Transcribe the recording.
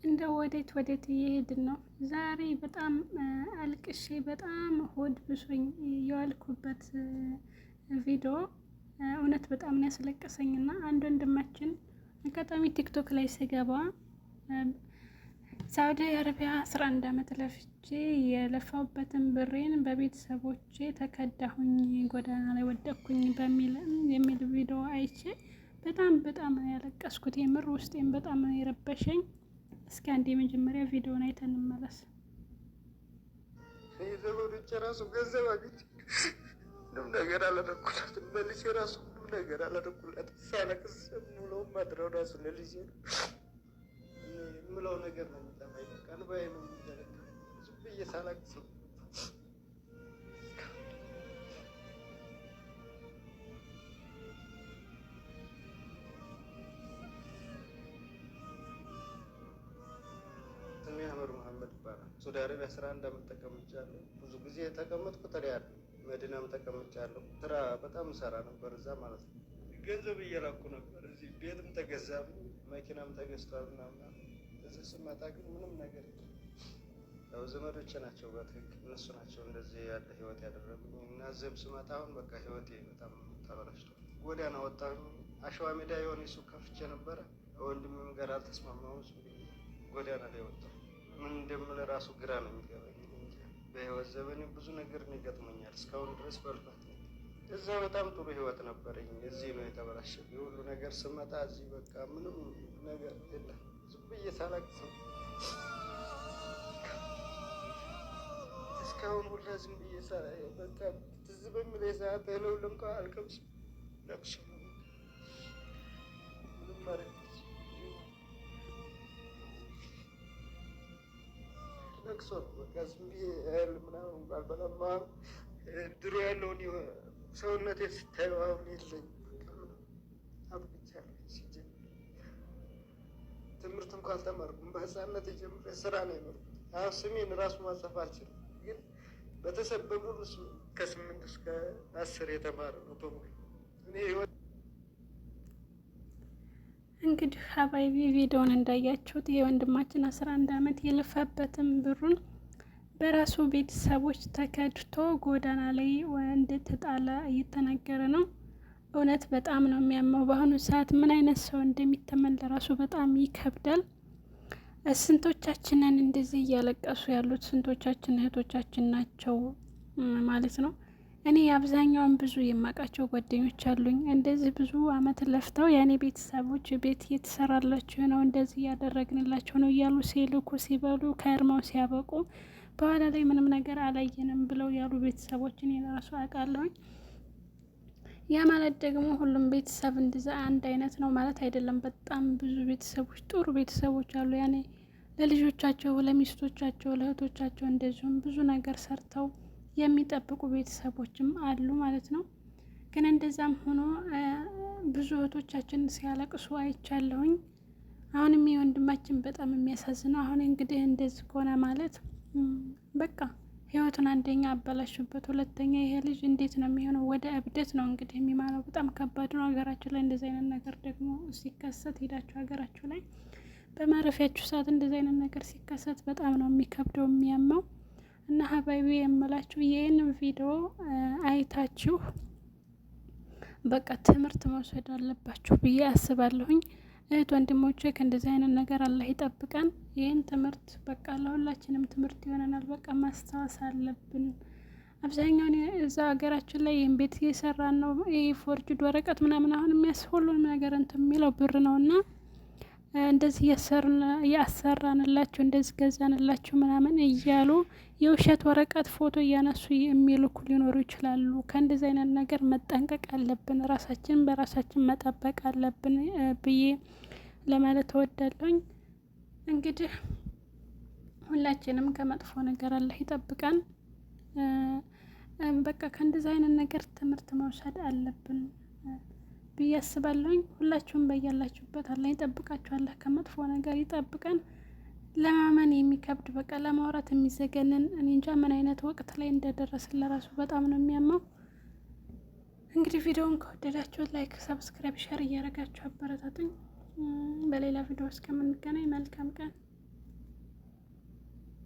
እንደ ወዴት ወዴት እየሄድን ነው? ዛሬ በጣም አልቅሼ በጣም ሆድ ብሶኝ የዋልኩበት ቪዲዮ እውነት በጣም ነው ያስለቀሰኝ። እና አንድ ወንድማችን አጋጣሚ ቲክቶክ ላይ ስገባ ሳውዲ አረቢያ 11 አመት ለፍቼ የለፋሁበትን ብሬን በቤተሰቦቼ ተከዳሁኝ፣ ጎዳና ላይ ወደቅኩኝ በሚል የሚል ቪዲዮ አይቼ በጣም በጣም ነው ያለቀስኩት። የምር ውስጤን በጣም ነው የረበሸኝ። እስኪ አንድ የመጀመሪያ ቪዲዮን አይተን እንመለስ። ዘመዶቼ ራሱ ገንዘብ አግኝቼ ምንም ነገር አላደረኩላትም። ለልጄ ራሱ ምንም ነገር አላደረኩላትም። ሳለቅስ የምውለው ማድረው ራሱ ለልጄ ነው የምለው ነገር ነው የሚጠፋኝ። በቃ እንባዬ ነው የሚዘረጋ። ዝም ብዬ ሳለቅስ ነው። ስሜ አህመድ መሐመድ ይባላል። ሳውዲ አረቢያ 11 ዓመት ተቀምጫለሁ። ብዙ ጊዜ የተቀመጥኩት ሪያድ ነው። መዲናም ተቀምጫለሁ። ስራ በጣም ሰራ ነበር እዛ ማለት ነው። ገንዘብ እየላኩ ነበር። እዚህ ቤትም ተገዛ፣ መኪናም ተገዝቷል ምናምን። እዚህ ስመጣ ግን ምንም ነገር የለም። ያው ዘመዶቼ ናቸው በትክክል እነሱ ናቸው እንደዚህ ያለ ህይወት ያደረጉኝ እና እዚህም ስመጣ አሁን በቃ ህይወቴ በጣም ተበላሽቷል። ጎዳና ወጣሁ። አሸዋ ሜዳ የሆነ ሱቅ ከፍቼ ነበረ። ወንድምም ጋር አልተስማማሁም። ዝም ብዬ ጎዳና ላይ ወጣሁ። ምን እንደምል ራሱ ግራ ነው የሚገባኝ። እንጃ በህይወት ዘመኔ ብዙ ነገር ነው ይገጥመኛል። እስካሁን ድረስ በልፋት ነኝ። እዛ በጣም ጥሩ ህይወት ነበረኝ። እዚህ ነው የተበላሸብኝ ሁሉ ነገር። ስመጣ እዚህ በቃ ምንም ነገር የለም። ዝም ብዬ ሳለቅስ ነው እስካሁን ሁላ ዝም ብዬ በቃ ትዝ በሚለኝ ሰዓት እህል እንኳ አልቀምስም። ለቅሶ ነው ምንም ማድረግ ለቅሶ ነው በቃ ዝም ብዬ እህል ምናምን አልበላም። ድሮ ያለውን ሰውነቴ ስታየው አሁን የለኝም። በቃ ምንም አብቅቻለሁ። ሲጀምር ትምህርት እንኳ አልተማርኩም። በህፃንነት ጀምሬ ስራ ነው የኖርኩት። አሁን ስሜን ራሱ ማጻፍ አልችልም፣ ግን ቤተሰብ በሙሉ ከ8 እስከ 10 የተማረ ነው በሙሉ እኔ ህይወት እንግዲህ حبايبي ቪዲዮን እንዳያችሁት የወንድማችን 11 አመት የለፋበትን ብሩን በራሱ ቤተሰቦች ተከድቶ ጎዳና ላይ እንደተጣለ እየተናገረ ነው። እውነት በጣም ነው የሚያመው። በአሁኑ ሰዓት ምን አይነት ሰው እንደሚተመን ለራሱ በጣም ይከብዳል። ስንቶቻችንን እንደዚህ እያለቀሱ ያሉት ስንቶቻችን እህቶቻችን ናቸው ማለት ነው። እኔ አብዛኛውን ብዙ የማውቃቸው ጓደኞች አሉኝ እንደዚህ ብዙ አመት ለፍተው የእኔ ቤተሰቦች ቤት እየተሰራላቸው ነው እንደዚህ እያደረግንላቸው ነው እያሉ ሲልኩ ሲበሉ ከርመው ሲያበቁ በኋላ ላይ ምንም ነገር አላየንም ብለው ያሉ ቤተሰቦችን የራሱ አውቃለሁኝ። ያ ማለት ደግሞ ሁሉም ቤተሰብ እንደዛ አንድ አይነት ነው ማለት አይደለም። በጣም ብዙ ቤተሰቦች ጥሩ ቤተሰቦች አሉ። ያኔ ለልጆቻቸው፣ ለሚስቶቻቸው፣ ለእህቶቻቸው እንደዚሁም ብዙ ነገር ሰርተው የሚጠብቁ ቤተሰቦችም አሉ ማለት ነው። ግን እንደዛም ሆኖ ብዙ እህቶቻችን ሲያለቅሱ አይቻለሁኝ። አሁንም የወንድማችን በጣም የሚያሳዝነው አሁን እንግዲህ እንደዚህ ከሆነ ማለት በቃ ህይወቱን አንደኛ አበላሹበት፣ ሁለተኛ ይሄ ልጅ እንዴት ነው የሚሆነው? ወደ እብደት ነው እንግዲህ የሚማረው። በጣም ከባድ ነው። ሀገራችሁ ላይ እንደዚህ አይነት ነገር ደግሞ ሲከሰት ሄዳችሁ ሀገራችሁ ላይ በማረፊያችሁ ሰዓት እንደዚህ አይነት ነገር ሲከሰት በጣም ነው የሚከብደው የሚያመው። እና حبايبي የምላችሁ ይህንን ቪዲዮ አይታችሁ በቃ ትምህርት መውሰድ አለባችሁ ብዬ አስባለሁኝ። እህት ወንድሞቼ ከእንደዚህ አይነት ነገር አላህ ይጠብቀን። ይህን ትምህርት በቃ ለሁላችንም ትምህርት ይሆነናል። በቃ ማስታወስ አለብን። አብዛኛውን እዛ ሀገራችን ላይ ይህን ቤት እየሰራን ነው፣ ይህ forged ወረቀት ምናምን አሁን የሚያስ ሁሉንም ነገር እንትን የሚለው ብር ነው እና እንደዚህ እያሰራንላችሁ እንደዚህ ገዛንላችሁ ምናምን እያሉ የውሸት ወረቀት ፎቶ እያነሱ የሚልኩ ሊኖሩ ይችላሉ። ከእንደዚህ አይነት ነገር መጠንቀቅ አለብን፣ ራሳችን በራሳችን መጠበቅ አለብን ብዬ ለማለት እወዳለሁኝ። እንግዲህ ሁላችንም ከመጥፎ ነገር አላህ ይጠብቀን። በቃ ከእንደዚህ አይነት ነገር ትምህርት መውሰድ አለብን ብዬ አስባለሁኝ። ሁላችሁም በያላችሁበት አላህ ይጠብቃችሁ፣ አላህ ከመጥፎ ነገር ይጠብቀን። ለማመን የሚከብድ በቃ ለማውራት የሚዘገንን እኔ እንጃ ምን አይነት ወቅት ላይ እንደደረስን ለራሱ በጣም ነው የሚያመው። እንግዲህ ቪዲዮውን ከወደዳችሁ like፣ subscribe፣ share እያደረጋችሁ አበረታቱኝ። በሌላ ቪዲዮ እስከምንገናኝ መልካም ቀን።